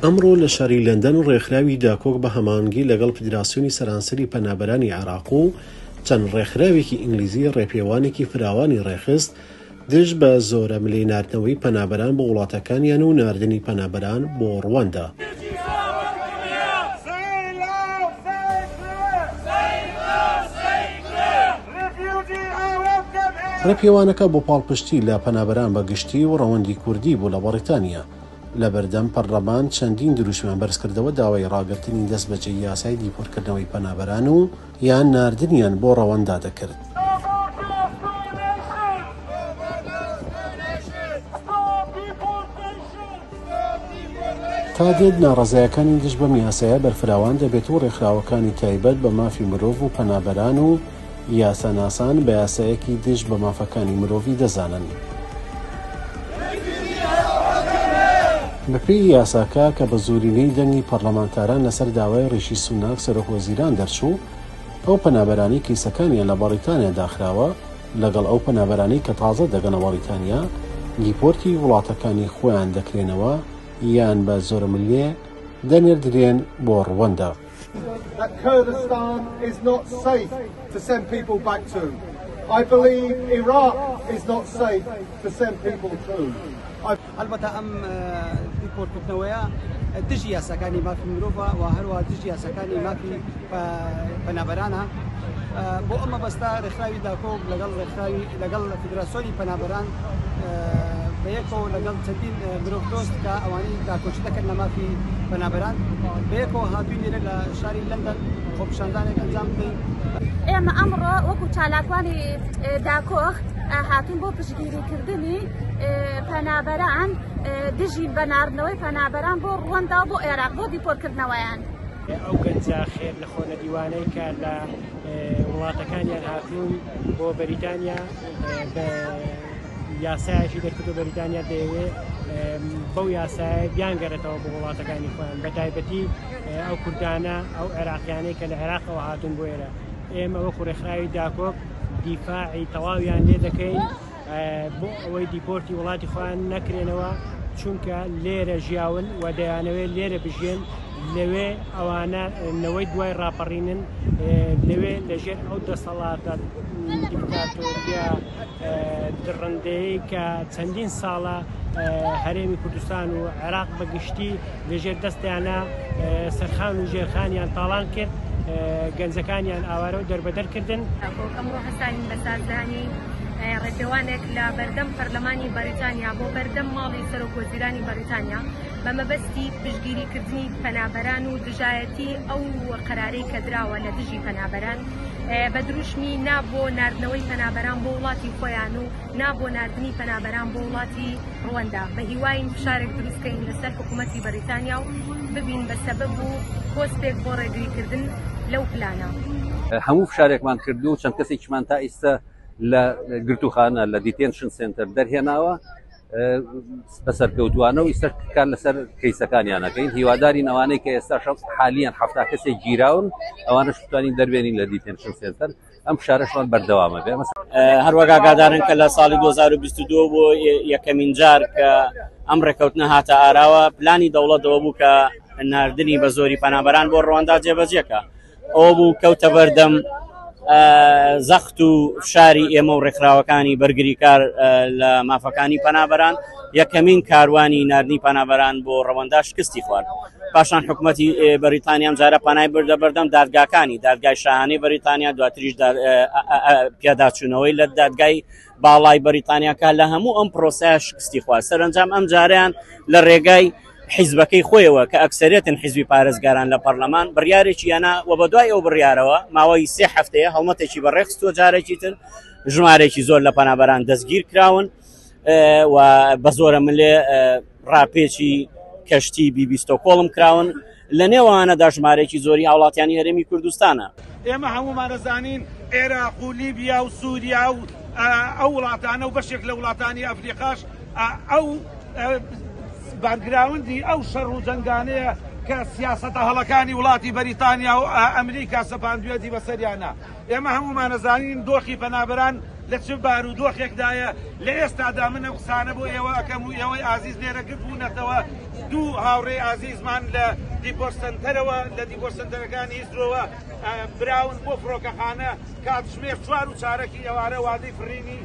ئەمڕۆ لە شاری لەندەن ڕێکخراوی داکۆک بە هەماهەنگی لەگەڵ فیدراسیۆنی سەرانسەری پەنابەرانی عێراق و چەند ڕێکخراوێکی ئینگلیزی ڕێپێوانێکی فراوانی ڕێکخست دژ بە زۆرەملێی ناردنەوەی پەنابەران بۆ وڵاتەکانیان و ناردنی پەنابەران بۆ ڕواندا. ڕێپێوانەکە بۆ پاڵپشتی لە پەنابەران بە گشتی و ڕەوەندی کوردی بوو لە بەڕیتانیا. لە بەردەم پەرلەمان چەندین دروشمیان بەرزکردەوە داوای ڕاگرتنی دەستبەجێی یاسای دیپۆرتکردنەوەی پەنابەران و یان ناردنیان بۆ ڕەوەندا دەکرد. تا دێت ناڕەزایەکانی دژ بەم یاسایە بەرفراوان دەبێت و ڕێکخراوەکانی تایبەت بە مافی مرۆڤ و پەنابەران و یاساناسان بە یاسایەکی دژ بە مافەکانی مرۆڤی دەزانن. بەپێی یاساکە کە بە زۆرینەی دەنگی پەرلەمانتاران لەسەر داوای ڕیشی سوناک سەرۆکوەزیران دەرچوو، ئەو پەنابەرانەی کەیسەکانیان لە بەڕیتانیا داخراوە لەگەڵ ئەو پەنابەرانەی کە تازە دەگەنە بەڕیتانیا دیپۆرتی وڵاتەکانی خۆیان دەکرێنەوە یان بە زۆرەملێ دەنێردرێن بۆ ڕوەندا. That Kurdistan is not safe to send people back to. I believe Iraq is not safe to send people to. هەڵبەتە ئەم دیپۆرتکردنەوەیە دژی یاساکانی مافی مرۆڤە و هەروەها دژی یاساکانی مافی پەنابەرانە. بۆ ئەم مەبەستە ڕێکخراوی داکۆک لەگەڵ ڕێکخراوی لەگەڵ فیدراسیۆنی پەنابەران بەیەکەوە لەگەڵ چەندین مرۆڤ دۆست کە ئەوانەی داکۆکی دەکەن لە مافی پەنابەران بەیەکەوە هاتوین لێرە لە شاری لەندەن خۆپیشاندانێک ئەنجام بدەین. ئێمە ئەمڕۆ وەکو چالاکوانی داکۆخ هاتوین بۆ پشتگیریکردنی پەنابەران دژین بە ناردنەوەی پەنابەران بۆ ڕوەندا و بۆ عێراق بۆ دیپۆرتکردنەوەیان. ئەو گەنجە خێر لەخۆنەدیوانەی کە لە وڵاتەکانیان هاتوون بۆ بەریتانیا بە یاسایەکی دەرکردو بەریتانیا دەیەوێ بەو یاسایە بیانگەڕێتەوە بۆ وڵاتەکانی خۆیان بە تایبەتی ئەو کوردانە ئەو عێراقیانەی کە لە عێراقەوە هاتوون بۆ ئێرە ئێمە وەکو ڕێکخراوی داکۆک دیفاعی تەواویان لێ دەکەین بۆ ئەوەی دیپۆرتی وڵاتی خۆیان نەکرێنەوە چونکە لێرە ژیاون و دەیانەوێت لێرە بژێن لەوێ ئەوانە نەوەی دوای ڕاپەڕینن لەوێ لەژێر ئەو دەسەڵاتە دیکتاتۆریە دڕندەیە کە چەندین ساڵە هەرێمی کوردستان و عێراق بەگشتی لەژێر دەستیانە سەرخان و ژێرخانیان تاڵان کرد گەنجەکانیان ئاوارە و دەربەدەر کردن. ئەمڕۆ هەستاین بە سازدانی ڕێپێوانێک لە بەردەم پەرلەمانی بەریتانیا بۆ بەردەم ماڵی سەرۆک وەزیرانی بەریتانیا بە مەبەستی پشتگیریکردنی پەنابەران و دژایەتی ئەو قەرارەی کە دراوە لە دژی پەنابەران بە دروشمی نا بۆ ناردنەوەی پەنابەران بۆ وڵاتی خۆیان و نا بۆ ناردنی پەنابەران بۆ وڵاتی ڕوەندا. بە هیواین فشارێک دروست کەین لەسەر حکوومەتی بەریتانیا و ببین بە سەبەب و کۆسپێک بۆ ڕێگریکردن لەو پلانە. هەموو فشارێکمان کردو و چەند کەسێکیمان تا ئیستا لە گرتووخانە لە detention center دەرهێناوە بە سەرکەوتوانە و ئیستا کار لەسەر کەیسەکانیانەکەین هیوادارین ئەوانەی کە ئێستا شەف حالیان 70 کەسێک گیراون ئەوانش بتوانین دەربێنین لە detention center ئەم فشارەشمان بەردەوامە بێ. هەروەک ئاگادارن کە لە ساڵی 2022 بۆ یەکەمین جار کە ئەم ڕێکەوتنە هاتە ئاراوە پلانی دەوڵەتەوە بوو کە ناردنی بە زۆری پەنابەران بۆ ڕواندا جێبەجێکە ئەوە بوو کەوتە بەردەم زەخت و فشاری ئێمە و ڕێکخراوەکانی بەرگریکار لە مافەکانی پەنابەران یەکەمین کاروانی ناردنی پەنابەران بۆ ڕەوەندا شکستی خوارد. پاشان حکوومەتی بەریتانیا جارە پەنای بردە بەردەم دادگاکانی دادگای شاهانەی بەریتانیا دواتریش پیاداچوونەوەی لە دادگای باڵای بەریتانیاکە لە هەموو ئەم پرۆسای شکستی خوارد سەرنجام ئەم جاریان لە ڕێگای حیزبەکەی خۆیەوە کە ئەکسەرێتن حیزبی پارێزگاران لە پەرلەمان بڕیارێکی یانە و بە دوای ئەو بڕیارەوە ماوەی سێ هەفتەیە هەڵمەتێکی بەڕێخستووە جارێکی تر ژمارێکی زۆر لە پەنابەران دەستگیر کراون و بە زۆرە ملێ ڕاپێچی کەشتی بی بی ستۆکهۆڵم کراون لە نێوانەدا ژمارەیەکی زۆری هاوڵاتیانی هەرێمی کوردستانە. ئێمە هەموومان ئەزانین عێراق و لیبیا و سوریا و ئەو وڵاتانە و بەشێک لە وڵاتانی ئەفریقاش ئەو باکگراوندی ئەو شەڕ و جەنگانەیە کە سیاسەتە هەڵەکانی وڵاتی بەریتانیا و ئەمریکا سەپاندویەتی بەسەریانە. ئێمە هەموومان ئەزانین دۆخی پەنابەران لە چ بارودۆخێکدایە. لە ئێستادا من ئەم قسانە بۆ ئێوە ئەکەم و ئێوەی ئازیز لێرە گرد بوونەتەوە، دوو هاوڕێی ئازیزمان لە deport center ەوە، لە deport center ەکانی هیسرۆوە براون بۆ فڕۆکەخانە، کاتژمێر 4:15 ئێوارە وادەی فڕینی.